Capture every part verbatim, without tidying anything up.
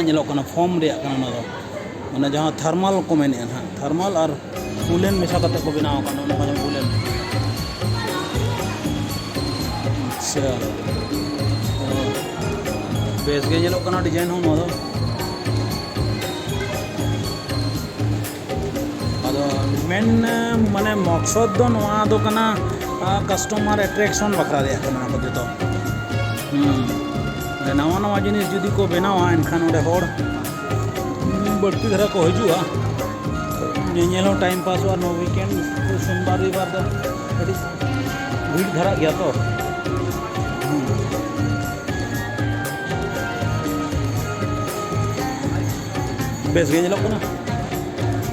ᱧᱮᱞᱚᱜ ᱠᱟᱱᱟ, ᱯᱷᱳᱢ ᱨᱮᱭᱟᱜ ᱠᱟᱱᱟ ᱚᱱᱟ ᱫᱚ, ᱢᱟᱱᱮ ᱡᱟᱦᱟᱸ ᱛᱷᱟᱨᱢᱟᱞ ᱠᱚ ᱢᱮᱱᱮᱫᱼᱟ ᱱᱟᱦᱟᱜ, ᱛᱷᱟᱨᱢᱟᱞ ᱟᱨ ᱩᱞᱮᱱ ᱢᱮᱥᱟ ᱠᱟᱛᱮ ᱠᱚ ᱵᱮᱱᱟᱣ ᱟᱠᱟᱫ ᱱᱚᱜᱼᱚ ᱱᱚᱝᱠᱟ ᱡᱮᱢᱚᱱ ᱩᱞᱮᱱ᱾ ᱟᱪᱪᱷᱟ, ᱵᱮᱥ ᱜᱮ ᱧᱮᱞᱚᱜ ᱠᱟᱱᱟ ᱰᱤᱡᱟᱭᱤᱱ ᱦᱚᱸ ᱱᱚᱣᱟ ᱫᱚ᱾ ᱟᱫᱚ ᱢᱮᱱ, ᱢᱟᱱᱮ ᱢᱚᱠᱥᱚᱫ ᱫᱚ ᱱᱚᱣᱟ ᱫᱚ ᱠᱟᱱᱟ, ᱠᱟᱥᱴᱚᱢᱟᱨ ᱮᱴᱨᱮᱠᱥᱚᱱ ᱵᱟᱠᱷᱨᱟ ᱨᱮᱭᱟᱜ ᱠᱟᱱᱟ ᱱᱚᱣᱟ ᱠᱚ ᱡᱚᱛᱚ᱾ ᱦᱩᱸ᱾ ᱱᱟᱣᱟ ᱱᱟᱣᱟ ᱡᱤᱱᱤᱥ ᱡᱩᱫᱤ ᱠᱚ ᱵᱮᱱᱟᱣᱟ, ᱮᱱᱠᱷᱟᱱ ᱚᱸᱰᱮ ᱦᱚᱲ ᱵᱟᱹᱲᱛᱤ ᱫᱷᱟᱨᱟ ᱠᱚ ᱦᱤᱡᱩᱜᱼᱟ, ᱧᱮᱧᱮᱞ ᱦᱚᱸ ᱴᱟᱭᱤᱢ ᱯᱟᱥᱚᱜᱼᱟ᱾ ᱱᱚᱣᱟ ᱣᱤᱠᱮᱱᱰ, ᱥᱳᱢᱵᱟᱨ ᱨᱚᱵᱤᱵᱟᱨ ᱫᱚ ᱠᱟᱹᱴᱤᱡ ᱵᱷᱤᱲ ᱫᱷᱟᱨᱟᱜ ᱜᱮᱭᱟ ᱛᱚ᱾ ᱦᱩᱸ᱾ ᱵᱮᱥ ᱜᱮ ᱧᱮᱞᱚᱜ ᱠᱟᱱᱟ᱾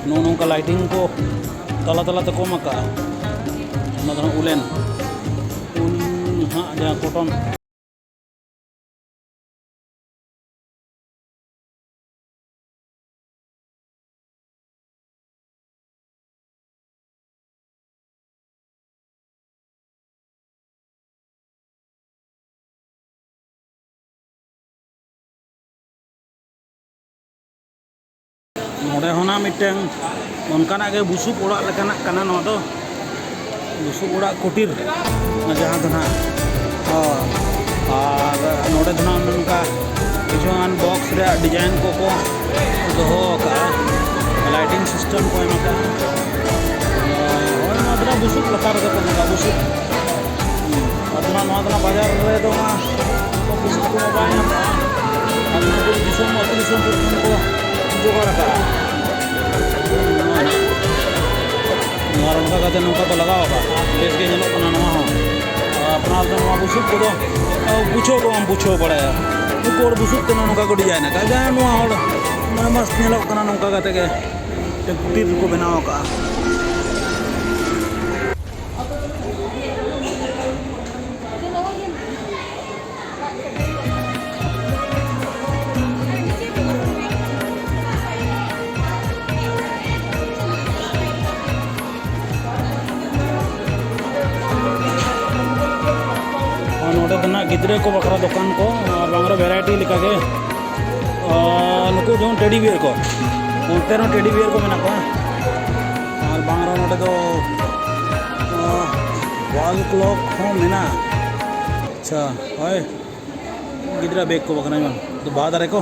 ᱱᱚᱜᱼᱚ ᱱᱚᱝᱠᱟ ᱞᱟᱭᱴᱤᱝ ᱠᱚ ᱛᱟᱞᱟ ᱛᱟᱞᱟ ᱛᱮᱠᱚ ᱮᱢ ᱟᱠᱟᱜᱼᱟ᱾ ᱚᱱᱟ ᱫᱚ ᱦᱟᱸᱜ ᱩᱞᱮᱱ, ᱩᱞ ᱦᱟᱸᱜ ᱡᱟᱦᱟᱸ ᱠᱚᱴᱚᱱ᱾ ᱱᱚᱰᱮ ᱦᱚᱸ ᱱᱟᱜ ᱢᱤᱫᱴᱟᱝ ᱚᱱᱠᱟᱱᱟᱜ ᱜᱮ ᱵᱩᱥᱩᱵ ᱚᱲᱟᱜ ᱞᱮᱠᱟᱱᱟᱜ ᱠᱟᱱᱟ ᱱᱚᱣᱟ ᱫᱚ᱾ ᱵᱩᱥᱩᱵ ᱚᱲᱟᱜ ᱠᱩᱴᱤᱨ, ᱡᱟᱦᱟᱸ ᱫᱚ ᱱᱟᱜ, ᱦᱚᱸ, ᱟᱨ ᱱᱚᱰᱮ ᱫᱚ ᱱᱟᱜ ᱱᱚᱝᱠᱟ ᱠᱤᱪᱷᱩᱜᱟᱱ ᱵᱚᱠᱥ ᱨᱮᱭᱟᱜ ᱰᱤᱡᱟᱭᱤᱱ ᱠᱚᱠᱚ ᱫᱚᱦᱚ ᱟᱠᱟᱫᱼᱟ, ᱞᱟᱭᱴᱤᱝ ᱥᱤᱥᱴᱮᱢ ᱠᱚ ᱮᱢ ᱟᱠᱟᱫᱼᱟ᱾ ᱦᱳᱭ, ᱱᱚᱣᱟ ᱫᱚ ᱱᱟᱜ ᱵᱩᱥᱩᱵ ᱞᱟᱛᱟᱨ ᱨᱮᱜᱮ ᱠᱚ ᱵᱚᱸᱜᱟ, ᱵᱩᱥᱩᱵ᱾ ᱟᱫᱚ ᱱᱟᱜ ᱱᱚᱣᱟ ᱫᱚ ᱱᱟᱜ ᱵᱟᱡᱟᱨ ᱨᱮᱫᱚ ᱱᱟᱜ ᱵᱩᱥᱩᱵ ᱠᱚᱢᱟ ᱵᱟᱭ ᱧᱟᱢᱚᱜᱼᱟ᱾ ᱟᱨ ᱱᱚᱣᱟ ᱫᱚ ᱫᱤᱥᱚᱢ, ᱟᱹᱛᱩ ᱫᱤᱥᱚᱢ ᱠᱚᱨᱮ ᱠᱷᱚᱱ ᱠᱚ ᱡᱚᱜᱟᱲ ᱟᱠᱟᱫᱼᱟ᱾ ᱱᱚᱣᱟ ᱱᱟᱜ, ᱱᱚᱣᱟ ᱱᱚᱝᱠᱟ ᱠᱟᱛᱮ ᱱᱚᱝᱠᱟ ᱠᱚ ᱞᱟᱜᱟᱣ ᱟᱠᱟᱫᱼᱟ᱾ ᱵᱮᱥ ᱜᱮ ᱧᱮᱞᱚᱜ ᱠᱟᱱᱟ ᱱᱚᱣᱟ ᱦᱚᱸ᱾ ᱟᱯᱱᱟᱨ ᱫᱚ ᱱᱚᱣᱟ ᱵᱩᱥᱩᱵ ᱠᱚᱫᱚ, ᱟ, ᱵᱩᱡᱷᱟᱹᱣ ᱜᱮ ᱵᱟᱢ ᱵᱩᱡᱷᱟᱹᱣ ᱵᱟᱲᱟᱭᱟ᱾ ᱩᱱᱠᱩ ᱦᱚᱲ ᱵᱩᱥᱩᱵ ᱛᱮ ᱱᱚᱜᱼᱚ ᱱᱚᱝᱠᱟ ᱠᱚ ᱰᱤᱡᱟᱭᱤᱱ ᱟᱠᱟᱫᱼᱟ᱾ ᱡᱟᱦᱟᱸ ᱱᱚᱣᱟ ᱦᱚᱲ, ᱢᱟᱱᱮ, ᱢᱚᱥᱛ ᱧᱮᱞᱚᱜ ᱠᱟᱱᱟ ᱱᱚᱝᱠᱟ ᱠᱟᱛᱮ ᱜᱮ᱾ ᱢᱤᱫᱴᱮᱱ ᱠᱩᱴᱤᱨ ᱨᱮᱠᱚ ᱵᱮᱱᱟᱣ ᱟᱠᱟᱫᱼᱟ᱾ ᱟᱨ ᱱᱚᱰᱮ ᱫᱚ ᱱᱟᱜ ᱜᱤᱫᱽᱨᱟᱹ ᱠᱚ ᱵᱟᱠᱷᱨᱟ ᱫᱚᱠᱟᱱ ᱠᱚ, ᱟᱨ ᱵᱟᱝ ᱨᱮ ᱵᱷᱮᱨᱟᱭᱴᱤ ᱞᱮᱠᱟᱜᱮ᱾ ᱟᱨ ᱱᱩᱠᱩ ᱡᱮᱢᱚᱱ ᱴᱮᱰᱤ ᱵᱤᱭᱟᱨ ᱠᱚ, ᱚᱱᱛᱮ ᱨᱮᱦᱚᱸ ᱴᱮᱰᱤ ᱵᱤᱭᱟᱨ ᱠᱚ ᱢᱮᱱᱟᱜ ᱠᱚᱣᱟ᱾ ᱟᱨ ᱵᱟᱝ ᱨᱮᱦᱚᱸ ᱱᱚᱰᱮ ᱫᱚ ᱣᱟᱞ ᱠᱞᱚᱠ ᱦᱚᱸ ᱢᱮᱱᱟᱜᱼᱟ᱾ ᱟᱪᱪᱷᱟ, ᱦᱳᱭ, ᱜᱤᱫᱽᱨᱟᱹ ᱵᱮᱜᱽ ᱠᱚ ᱵᱟᱠᱷᱨᱟ ᱵᱟᱝ, ᱵᱟᱦᱟ ᱫᱟᱨᱮ ᱠᱚ᱾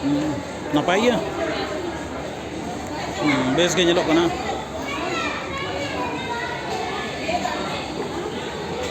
ᱦᱩᱸ, ᱱᱟᱯᱟᱭ ᱜᱮᱭᱟ᱾ ᱦᱩᱸ, ᱵᱮᱥ ᱜᱮ ᱧᱮᱞᱚᱜ ᱠᱟᱱᱟ᱾